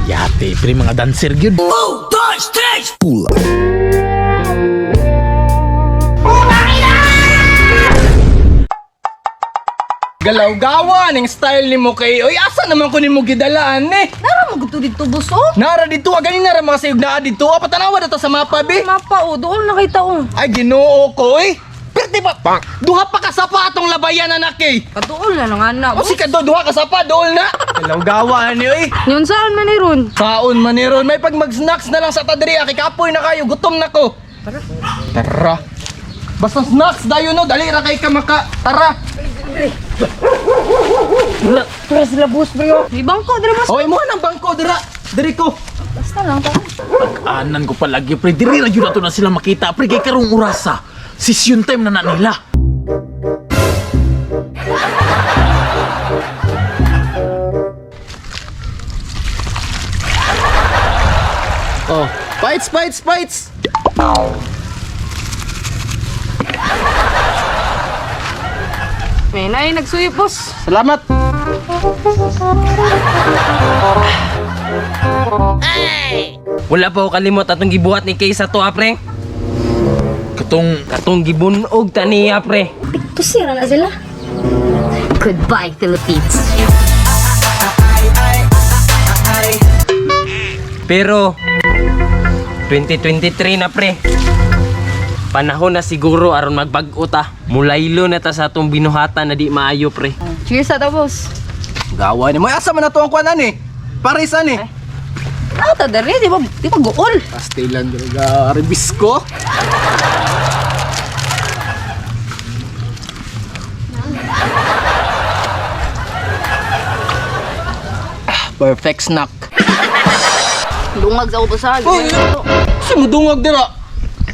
Yate, pre, mga dancer gyud. Pula. Galaw-gawa ning style nimo kay oy, asa naman ko nimo gidalaan eh. Nara mo gud dito, boss, oh. Nara dito, gani nara mga sayog naa dito. Ah, patanawa na to sa mapa be. Mapa, oh. Doon nakita, oh. Ay, Ginoo ko oy. Perti pa. Duha pa ka sapa atong labayan anak eh. Kaduol na lang, anak. O si kado duha ka sapa dool na. Galaw-gawa ni oy. Yun saan man ni ron? Kaon man ni ron, may pag mag-snacks na lang sa tadri, kay kapoy na kayo, gutom na ko. Tara. Tara. Basta snacks dayon no, dali ra kay ka maka. Tara. Tara sila, boss, pre, oh. May bangko, dire, boss. Oy, mo nang bangko dira. Diri ko. Basta lang, tara. Anan ko palagi, pre, diri ra gyud ato na sila makita, pre, kay karong orasa. Session time na na nila. Oh, fights, fights, fights. May nay, nagsuyo, boss. Salamat. Wala pa ko kalimot atong gibuhat ni Kay sa to, pre. Katong Katong gibunog ta niya, pre. Tusira na sila. Goodbye, Philippines. Pero 2023 na, pre. Panahon na siguro aron magbag-o ta. Mulaylo na ta sa atong binuhatan na di maayo, pre. Cheers sa ta, boss. Gawa ni mo. Asa man na to ang kuwanan eh? Parisan eh. Ah, ta dere, di ba guol? Pastilan talaga, ribisko. Ah, perfect snack. Lungag sa ubasan. Uy, si mudungag dira.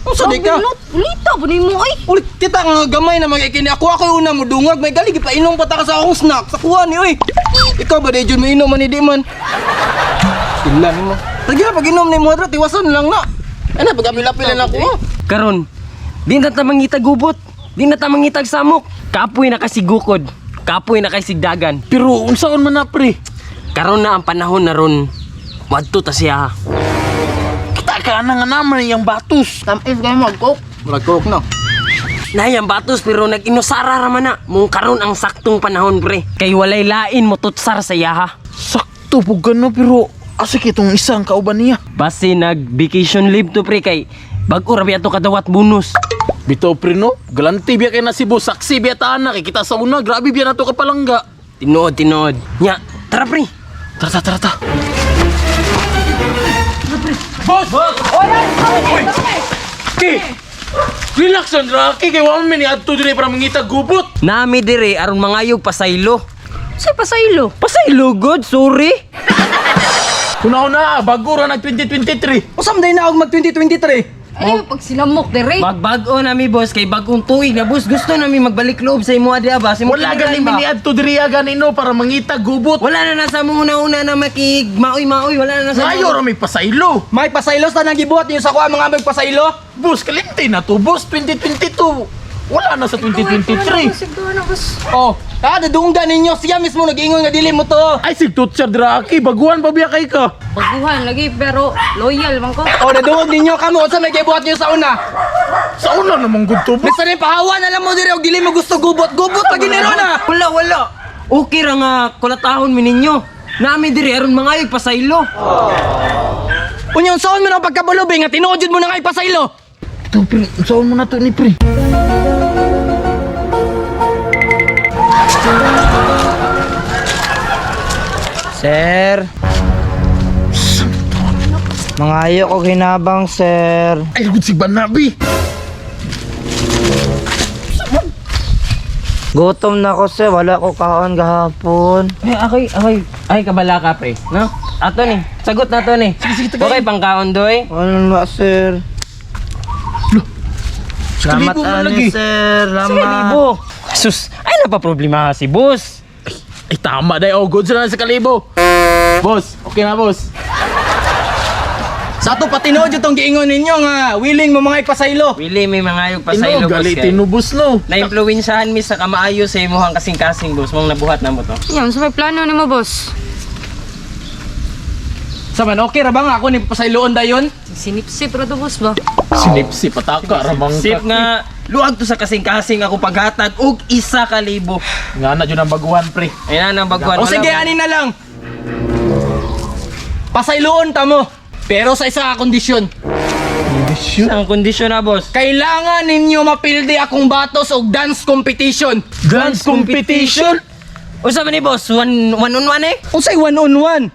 Unsa di ka? Ulita ba nimo ay? Ulit kita nga gamay na magikini ako ako yung una mudungag may gali gipainom pa ta ka sa akong snack sa kuha ni oy. Ikaw ba di jud mainom man ni di man? Sila nimo. Lagi na pag inom ni mo dra tiwasan lang na. Ana pag apil-apil na ako. Ah. Karon, di na ta mangitag gubot. Di na ta mangitag samok. Kapoy na kasi gukod. Kapoy na kay sigdagan. Pero unsaon man na, pre? Karon na ang panahon na ron. Wadto ta siya. Kita ka na nga naman iyang batos. Tamis kayo mag-coke. Murag coke no. Nayang batos pero nag-inusara ra man na. Mung karon ang saktong panahon, pre. Kay walay lain mo tutsar sa iyaha. Sakto po gano, pero asa kitong isang kauban niya. Base nag vacation leave to, pre, kay bag-o ra biya to kadawat bonus. Bitaw pre no, galante biya kay na si boss, saksi biya ta na kay kita sa una, grabe biya na to kapalangga. Tinuod, tinuod. Nya, tara pre. Tara ta, tara ta. Boss! Boss! Oy! Ki! Relax lang Rocky, kay wa man ni adto dire para mangita gubot. Nami dire aron mangayog pasaylo. Say pasaylo. Pasaylo good, sorry. Una-una, bago ra nag 2023. Usam day na og mag 2023. Ay, pag silamok dere. Magbag-o nami boss kay bagong tuig na boss. Gusto nami magbalik loob sa imo adya ba? Sa imo Wala gani kinahanglan ba? mi ni adto diri gani no para mangita gubot. Wala na nasa mo una-una na makig maoy-maoy, wala na nasa Ngayo ra may pasaylo. May pasaylo sa nang gibuhat niyo sa kuha mga magpasaylo. Boss, kalimti na to, boss 2022. Wala na sa 2023. Siguro na, boss. Oh, dadunggan ninyo siya mismo nag-ingon nga dili mo to. Ay, sig tutser Draki, baguhan pa biya kay ka. Baguhan lagi pero loyal man ko. Oh, nadungog ninyo kamo unsa may gibuhat niyo sa una? Sa una namang good to, boss. Bisan ni pahawa na lang mo diri og dili mo gusto gubot, gubot pag ginero na. Wala, wala. Okay ra nga kulatahon mi ninyo. Nami diri aron mangayog pasaylo. Unya unsaon man ang pagkabulubi nga tinuod jud mo na nga ipasaylo. Ito, pre, saan mo na to ni pre? Sir. Mangayo ko hinabang, sir. Ay, good sig Banabi. Gutom na ako, sir. Wala ko kaon gahapon. Ay, ako'y, ako'y, ay, kabala ka, pre. No? Ato ni, sagot na to ni. Sige, sige, okay, pangkaon, doy. Ano na, sir? Salamat, Kalibo man ani, lagi. sir. Sige, Salamat. libo. Sus, ay, napaproblema si boss. Ay, tama day. Oh, good na sa kalibo. Boss, okay na, boss. Sa ato patinuod jud tong giingon ninyo nga willing mo mga ipasaylo. Willie, may mangayog pasaylo, Tino, boss. gali, Kay. tinubos, no. Naimpluwensyahan mi sa kamaayo sa imuhang kasing-kasing, boss. Mong nabuhat na mo to. Yan, sa may plano nimo, boss. Saman, okay ra ba nga ako ni pasayloon dayon? Sinipsip ra to, boss ba? Sinipsip ataka ramang Sip nga luag to sa kasing-kasing ako paghatag og 1,000. Nga na jud ang baguhan pre. Ay na nang baguhan. O sige, ani na lang. Pasayloon ta mo. Pero sa isa ka kondisyon. Kondisyon. Ang kondisyon na, boss. Kailangan ninyo mapildi akong batos og dance competition. Dance competition. Usa man ni boss, one, one on one eh. Unsay one on one?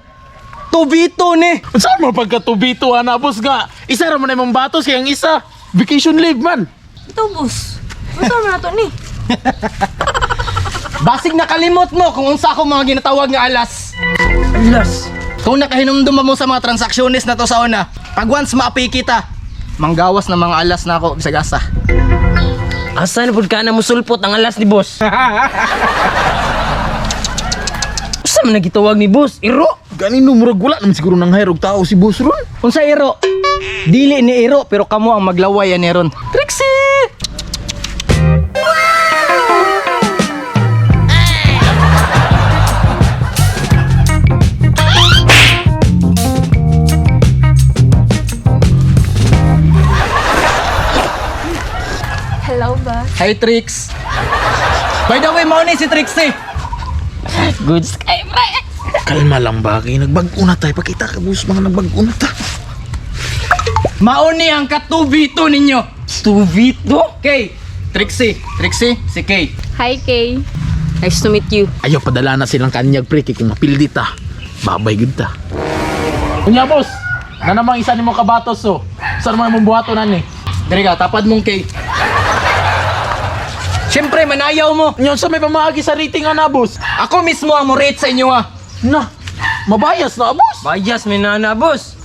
2v2 ni. Unsa mo pagkatubito ana boss nga? Isa ra man imong batos kay ang isa vacation leave man. Ito, boss. Unsa man na to ni? Basig nakalimot mo kung unsa ako mga ginatawag nga alas. Alas. Kung nakahinumdum mo sa mga transaksyones na to sa una, pag once maapi kita, manggawas na mga alas na ako bisag asa. Asa na pud ka na musulpot ang alas ni boss? Usa man nagitawag ni boss? Iro. Ganino murag wala naman siguro nang hire og tao si boss ron. Unsa iro? Dili ni iro pero kamo ang maglaway ani ron. Trixie! Hello, boss. Hi Trix. By the way, mao ni si Trixie. Good sky, pre. Kalma lang ba kay nagbag-o na tayo. Pakita ka boss mga nagbag-o na ta. Mao ni ang ka-2v2 ninyo. 2v2? Kay, Trixie, Trixie, si Kay. Hi, Kay. Nice to meet you. Ayaw padala na silang kanyag pre kay kung mapildi ta. Babay gud ta. Unya boss, na namang isa nimo kabatos so. Saan man imong buhaton ani? Diri ka, tapad mong Kay. Siyempre, manayaw mo. Nya unsa may pamaagi sa rating ana boss? Ako mismo ang mo-rate sa inyo ha. Na, mabayas na boss. Bias may nana, boss.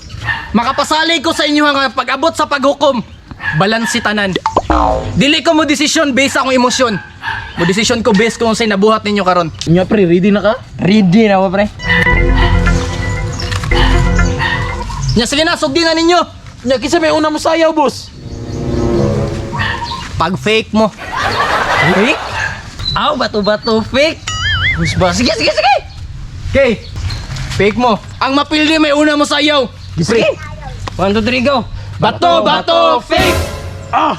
Makapasalig ko sa inyo nga pag-abot sa paghukom, balansi tanan. Dili ko mo desisyon based sa akong emosyon. Mo desisyon ko based kung unsay nabuhat ninyo karon. Nya pre, ready na ka? Ready na ko, pre. Nya sige na, sugdi na ninyo. Nya kinsa may una mo sayaw boss? Pag fake mo. Fake? Aw, bato-bato fake. Boss ba? Sige, sige, sige. Okay. Fake mo. Ang mapildi may una mo sayaw. Sige. 1, 2, 3, go. Bato, bato, fake. Ah!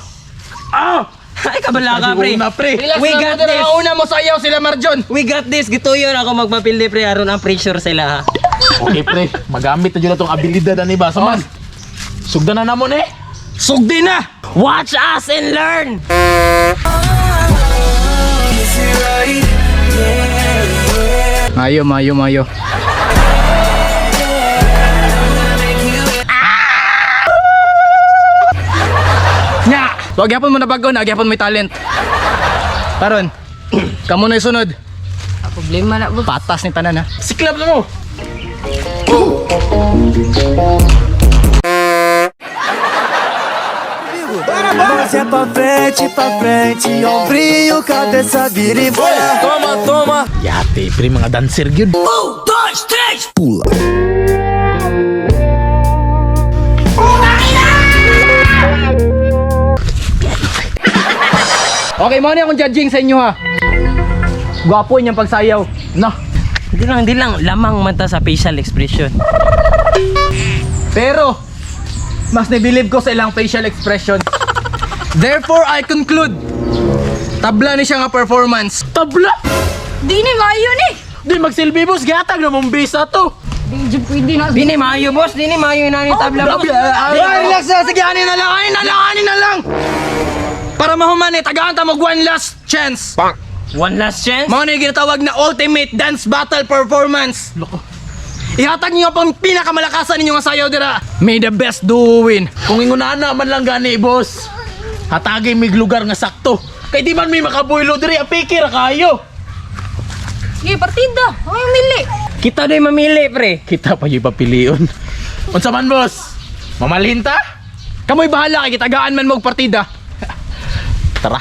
Ah! Ay, kabala ka, pre. Una pre. Relax We lang, got brother. this. Ang una mo sayaw sila Marjon. We got this. Gituyo na ako magpapildi, pre. Aron ang pressure sila, ha. Okay pre, magamit na jud atong abilidad ani ba saman. Sugdan na namo ni. Sugdi na. Watch us and learn! Mayo, mayo, mayo. Nya! Wag gyapon mo na bago, na gyapon may talent. Taron, kamo na isunod. Ah, problema na, boss. Patas ni tanan ha. Siklab na mo. Mas é pra frente, ombrinho, cabeça vira e vai. Toma, toma. Yate pre, mga dancer gyud. Pula. Okay, mo na akong judging sa inyo ha. Gwapo niyang pagsayaw. Na, Hindi lang, hindi lang. Lamang man ta sa facial expression. Pero, mas nibilib ko sa ilang facial expression. Therefore, I conclude, tabla ni siya nga performance. tabla. Di ni maayo ni. Di magsilbi boss, gihatag na mong bisa to. Di jud pwede na. Dini maayo, boss. Dini maayo na ni tabla, boss. Ay, relax na. Sige, ani na lang, ani na lang, ani na lang. Para mahuman eh, tagaan ta mag one last chance. One last chance. Mao na yung ginatawag na ultimate dance battle performance. Loko. Ihatag niyo pang pinakamalakasan ninyo nga sayaw dira. May the best do win. Kung ingunana man lang gani boss. Hatagi mig lugar nga sakto. Kay di man may makabuylo diri, apiki ra kayo. Sige, partida. Ay, mili. Kita do'y mamili, pre. Kita pa yung papilion. Unsa man boss? Mamalhin ta? Kamoy bahala kay kitagaan man mo og partida. Tara.